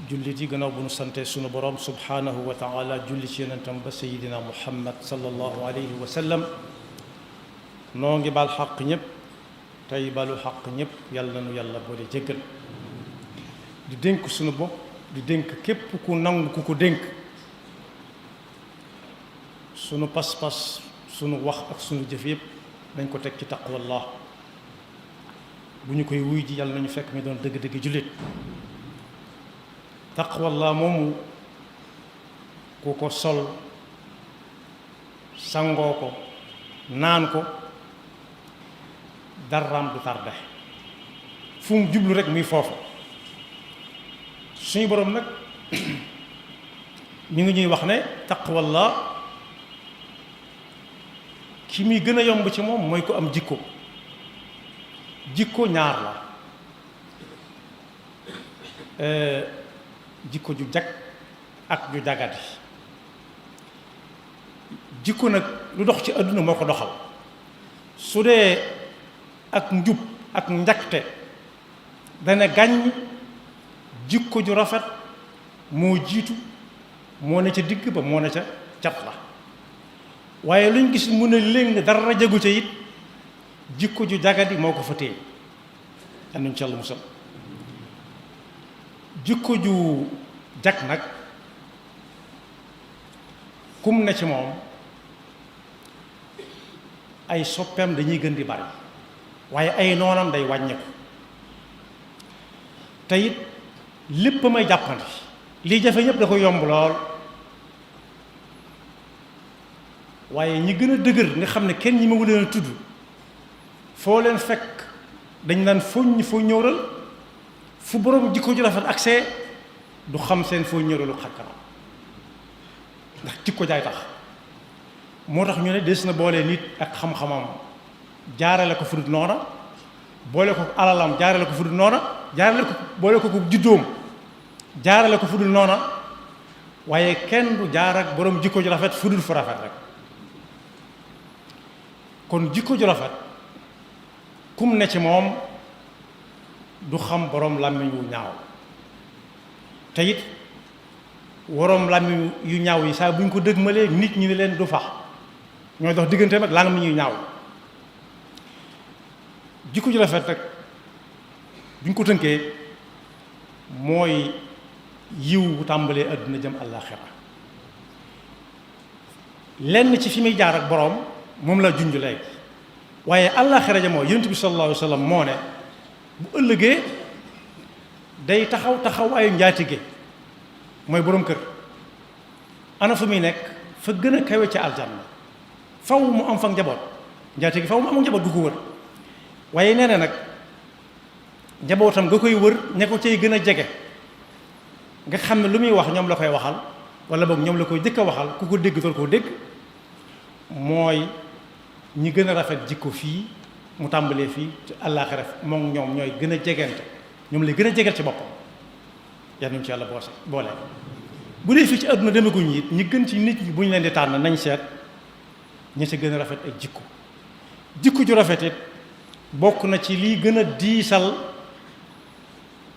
jullit yi gannaaw bu nu sante sunu borom subhaanahu wa taala julli ci yonentam ba sayidina muhammad sallallahu alayhi wa sallam noo ngi baal xaq ñëpp tey balu xaq ñëpp yàlla nu yàlla boole jéggal di dénk sunu bopp di dénk képp ku nangu ku ko dénk sunu pas-pas sunu wax ak sunu jëf yëpp nañ ko teg ci taqwallah bu ñu koy wuy ji yàlla nañu fekk mi doon dëgg-dëgg jullit taqwallah moomu ku ko sol sangoo ko naan ko daraam du tarde fu mu jublu rek muy foofu suñu boroom nag mi ngi ñuy wax ne taqwallah ki muy gën a yomb ci moom mooy ko am jikko ñaar la jikko ju jag ak ju jagadi jikko nag lu dox ci àdduna moo ko doxal su dee ak njub ak njakte dana gàññ jikko ju rafet moo jiitu moo ne ca digg ba moo ne ca cat la waaye luñ gis mu ne léng dara jagu ca it jikko ju jagadi moo ko fa téye anuñ ci Yàlla musal jikko ju jag nag kum ne ci moom ay soppeem dañuy gën di bari waaye ay noonam day wàññeeku te it lépp may jàppandi lii jafe ñëpp da ko yomb lool waaye ñi gën a dëgër nga xam ne kenn ñi ma leen a tudd foo leen fekk dañ naan foñ foo ñëwral fu borom jikko ju rafet accès du xam seen foo ñëwralu xakkanam ndax jikko jaay tax moo tax ñu ne des na boole nit ak xam-xamam jaarale ko fu dul noona boole ko alalam jaarale ko fu dul noona jaarale ko boole ko juddoom jaarale ko fu dul noona waaye kenn du jaar ak borom jikko ju rafet fu dul fu rafet rek kon jikko ju rafet kum ne ci moom du xam borom làmmiñ wu ñaaw te it waroom làmmiñ yu ñaaw yi saa bu ñu ko dëgmalee nit ñi ne leen du fax ñooy dox digganteem ak làmmiñ yu ñaaw jikko ju rafet rek bu ñu ko tënkee mooy yiw bu tàmbalee àdduna jëm àllaaxira lenn ci fi muy jaar ak boroom moom la junj léegi waaye àllaaxira ja moo yonent bi sallallahu alayhi wa sallam moo ne bu ëllëgee day taxawaayu njaatige mooy boroom kër ana fu muy nekk fa gën a kawe ca aljanna faw mu am fa njaboot njaatige faw mu am njaboot gu ko wër waaye nee na nag njabootam nga koy wër ña ko cay gën a jege nga xam ne lu muy wax ñoom la koy waxal wala boog ñoom la koy jëkk a waxal ku ko dégg tool koo dégg mooy ñi gën a rafet jikko fii mu tàmbalee fii ci àllaaxira moom ñoom ñooy gën a jegante ñoom lay gën a jegeel ci boppam yal nañu ci yàlla boole bu dee fii ci àdduna demaguñ it ñi gën ci nit ñi bu ñu leen di tànn nañ seet ñi ci gën a rafet ay jikko ju rafet it bokk na ci lii gën a diisal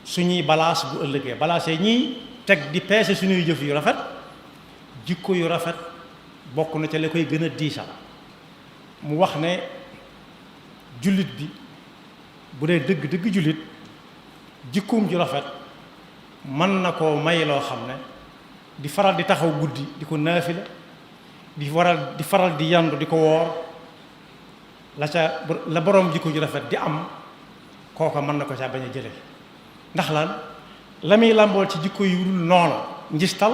suñuy balaas bu ëllëgee balaas yi ñiy teg di peese suñuy jëf yu rafet jikko yu rafet bokk na ca la koy gën a diisal mu wax ne jullit bi bu dee dëgg jullit jikkoom ju rafet mën na koo may loo xam ne di faral di taxaw guddi di ko naafila di faral di yandu di ko woor la boroom jikko ju rafet di am kooka mën na ko caa bañ a jële ndax lan la muy làmbool ci jikko yu dul noonu njistal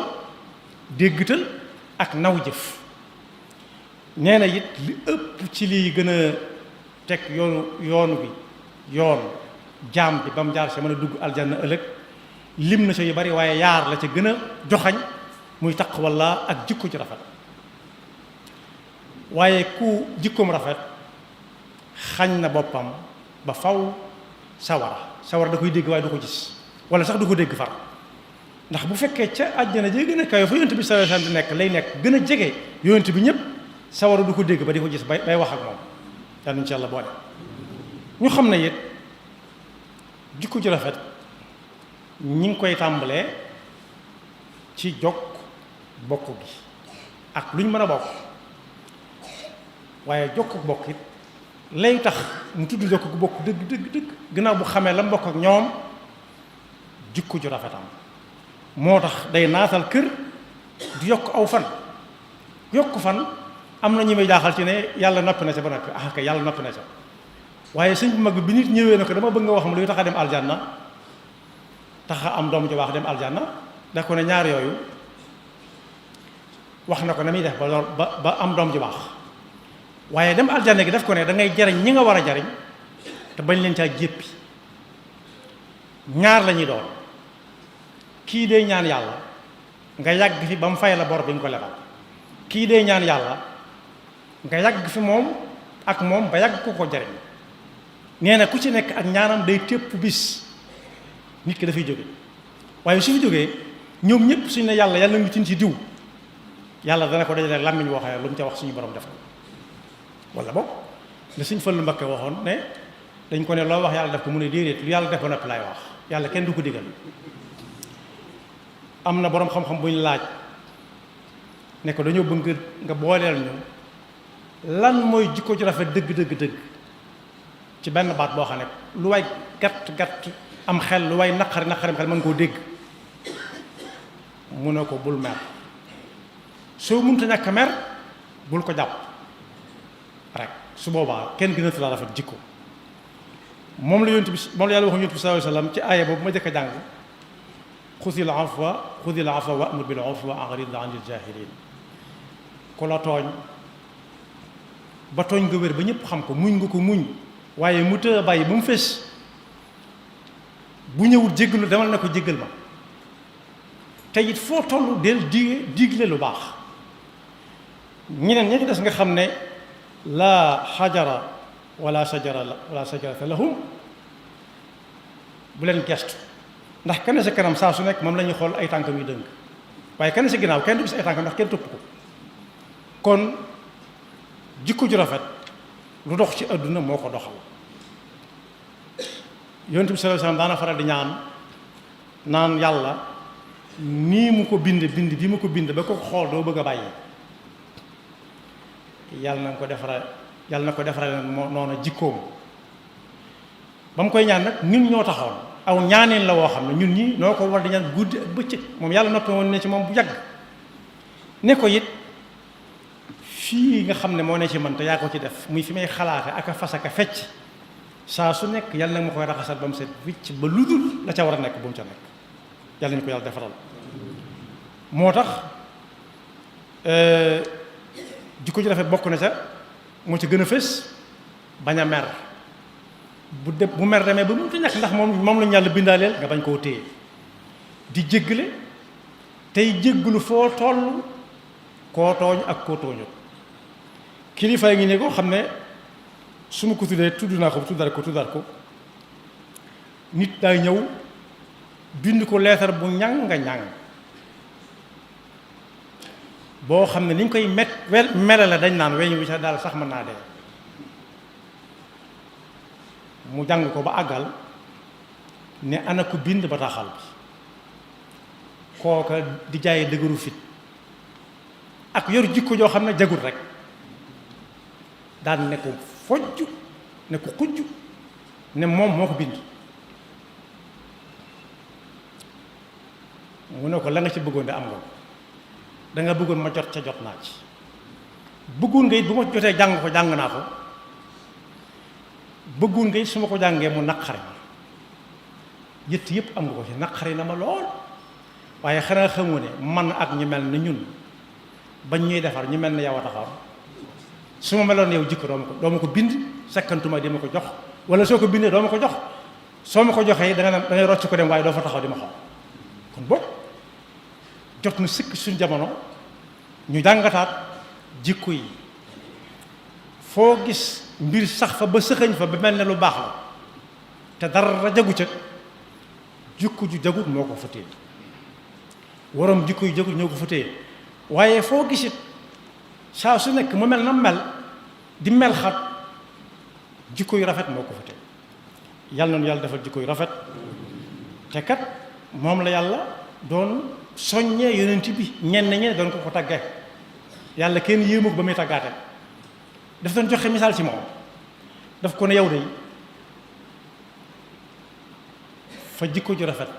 déggtal ak naw jëf nee na it li ëpp ci liy gën a teg yoonu jaam bi ba mu jaar sa mën a dugg aljanna ëllëg lim na sa yu bari waaye yaar la ca gën a joxañ muy taqwallah ak jikko ju rafet waaye ku jikkoom rafet xañ na boppam ba faw sawara da koy dégg waaye du ko gis wala sax du ko dégg far ndax bu fekkee ca àjjana jee gën a kayo fa yonent bi sallallahu alayhi wasallam di nekk lay nekk gën a jege yonent bi ñëpp sawara du ko dégg ba di ko gis bay wax ak moom yal nañu ci Yàlla boole ñu xam ne it jikko ju rafet ñi ngi koy tàmbalee ci jokk bokk gi ak lu ñu mën a bokk, waaye jokk bokk it lay tax mu tudd jokk gu bokk dëgg dëgg dëgg gannaaw bu xamee la mbokk ak ñoom jikko ju rafetam moo tax day naatal kër di yokk aw fan. yokk fan am na ñi may jaaxal ci ne yàlla noppi na ca ba noppi ah kay yàlla noppi na ca waaye sëñ bu mag bi nit ñëwee na ko dama bëgg nga wax ma luy tax a dem aljanna tax a am doom ju baax dem aljanna da ko ne ñaar yooyu wax na ko na muy def ba am doom ju baax waaye dem aljanna gi daf ko ne da ngay jariñ ñi nga war a jariñ te bañ leen caa jéppi. ñaar la ñuy doon kii day ñaan yàlla nga yàgg fi ba mu fay la bor bi nga ko lebal, kii day ñaan yàlla nga yàgg fi moom ak moom ba yàgg ko jariñ. nee na ku ci nekk ak ñaanam day tépp bis nit ki dafay jóge, waaye su fi jógee ñoom ñëpp suñu ne yàlla yàlla nga tin ci diw yàlla dana ko dajale làmmiñ woo xam ne lu mu ca wax suñu borom def ko. wala boog li suñ Fallu Mbakke waxoon ne dañ ko ne loo wax yàlla def ko mu ne déedéet lu yàlla def ba noppi laay wax, yàlla kenn du ko digal. am na boroom xam-xam bu ñu laaj ne ko dañoo bëgg nga booleel ñu lan mooy jikko ju rafet dëgg dëgg dëgg ci benn baat boo xam ne lu way gàtt gàtt am xel lu way naqari naqarim xel mën koo dégg. mu ne ko bul mer, soo mënta ñàkk mer bul ko jàpp rek, su boobaa kenn gënatu la rafet jikko. moom la yonent bi moom la yàlla waxoon yonent bi sallallahu alayhi wasallam ci aaya boobu ma jëkk a jàng xudil afwa wa'mur bil urfi wa a'rid anil jaahiliin. ku la tooñ ba tooñ nga wér ba ñëpp xam ko muñ nga ko muñ waaye mu të bàyyi ba mu fés bu ñëwul jéggalu demal na ko jéggal ma. te it foo toll del digle lu baax. ñeneen ñi ci des nga xam ne laa xajara wala sajarata lahum bu leen gestu, ndax kenn si kanam saa su nekk moom la ñuy xool ay tànkam yu dëng waaye kenn si ginnaaw kenn du gis ay tànkam ndax kenn topp ko. kon jikko ju rafet lu dox ci àdduna moo ko doxal. Yonent bi sallallahu alayhi wasallam daana faral di naan yàlla nii mu ko bind bi mu ko bind ba ko xool doo bëgg a bàyyi yàlla na ko defaral noonu jikkoom. ba mu koy ñaan nag ñun ñoo taxoon aw ñaaneen la woo xam ne ñun ñi noo ko war di ñaan guddi ak bëccëg. moom yàlla noppi woon ne ci moom bu yàgg ne ko it fii nga xam ne moo ne ci man te yaa ko ci def muy fi may xalaate ak a fas ak a fecc saa su nekk yàlla na ma koy raxasal ba mu set wicc ba lu dul la ca war a nekk bu mu ca nekk. yàlla nañu ko yàlla defaral. moo tax jikko ju rafet bokk na ca moo ci gën a fës bañ a mer. bu mer demee ba mu ta ñàkk ndax moom lañu yàlla bindaaleel nga bañ koo téye di jéggale tey jéggalu foo toll koo tooñ ak koo tooñut. kilifa ngi ne ko xam ne su ma ko tuddee tudd naa ko tuddal ko nit daay ñëw bind ko leetar bu ñàng boo xam ne ni ñu koy melale dañ naan weñ wi sax daal sax mën naa dee. mu jàng ko ba àggal ne ana ku bind bataaxal bi kooka di jaay dëgëru fit ak yor jikko joo xam ne jagut rek daan ne ko fojj ne ko xujj ne moom moo ko bind. mu ne ko la nga ci bëggoon de am nga ko da nga bëggoon ma jot ca jot naa ci bëggoon nga it bu ma jotee jàng naa ko bëggoon nga it su ma ko jàngee mu naqari ma yëtt yëpp am nga ko ci naqari na ma lool waaye xanaa xamoo ne man ak ñu mel ni ñun bañ ñuy defar ñu mel ni yow a taxaw su ma meloon yow jikko doo ma ko bind sakkantuma di ma ko jox wala soo ko bindee doo ma ko jox soo ma ko joxee da ngay rocc ko dem waaye doo fa taxaw di ma xool. kon boog jot na sëkk suñ jamono ñu jàngataat jikko yi foo gis mbir sax fa ba sëxëñ fa ba mel ne lu baax la te dara jagu ca jikko ju jagut moo ko fa téye waroom jikko yu jagut ñoo ko fa téye waaye foo gisit saa su nekk mu mel na mel di mel xat jikko yu rafet moo ko fa téye yàlla na nu yàlla defal jikko yu rafet te kat moom la yàlla doon soññee yonent bi ñenn ñe doon ko tàggee yàlla kenn yéemu ko ba muy tàggaate daf doon joxe misaal ci moom daf ko ne yow de fa jikko ju rafet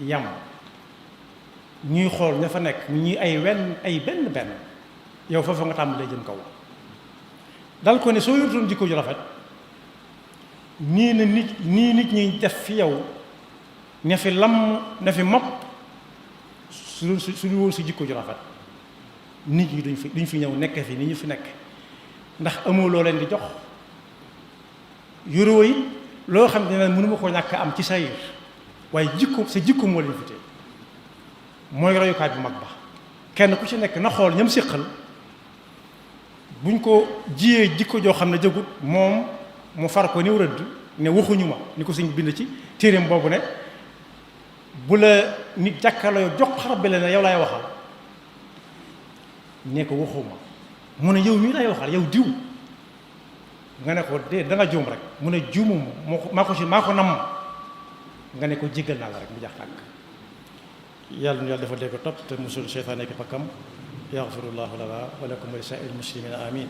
yam ñuy xool ña fa nekk ñuy ay benn yow foofu nga tàmbalee jëm kaw dal ko ne soo yorutoon jikko ju rafet nii nit ñuy def fi yow ne fi lam ne fi mopp su ñu woon si jikko ju rafet nit ñi duñ fi ñëw nekk fi ni ñu fi nekk ndax amoo loo leen di jox yoroo yi loo xam ne mënuma koo ñàkk am ci sa yir waaye sa jikko moo leen fi tee mooy royukaay bu mag ba kenn ku ci nekk na xool ñam séqal buñ ko jiyee jikko joo xam ne jëgut moom mu far ko niw rëdd ne waxuñu ma ni ko suñ bind ci téeréem boobu ne bu la nit jàkkaarloo jox xarab bi la ne yow laay waxal ne ko waxuma mu ne yow mii laay waxal yow diw nga ne ko de da nga juum rek mu ne juumum maa ko namm nga ne ko jéggal naa la rek mu jax tàkk yàlla nu yàlla dafa dégg topp te musul seytaane ki pakkam yaxfirullahu lana wa lakum wa li saa'iril muslimina amin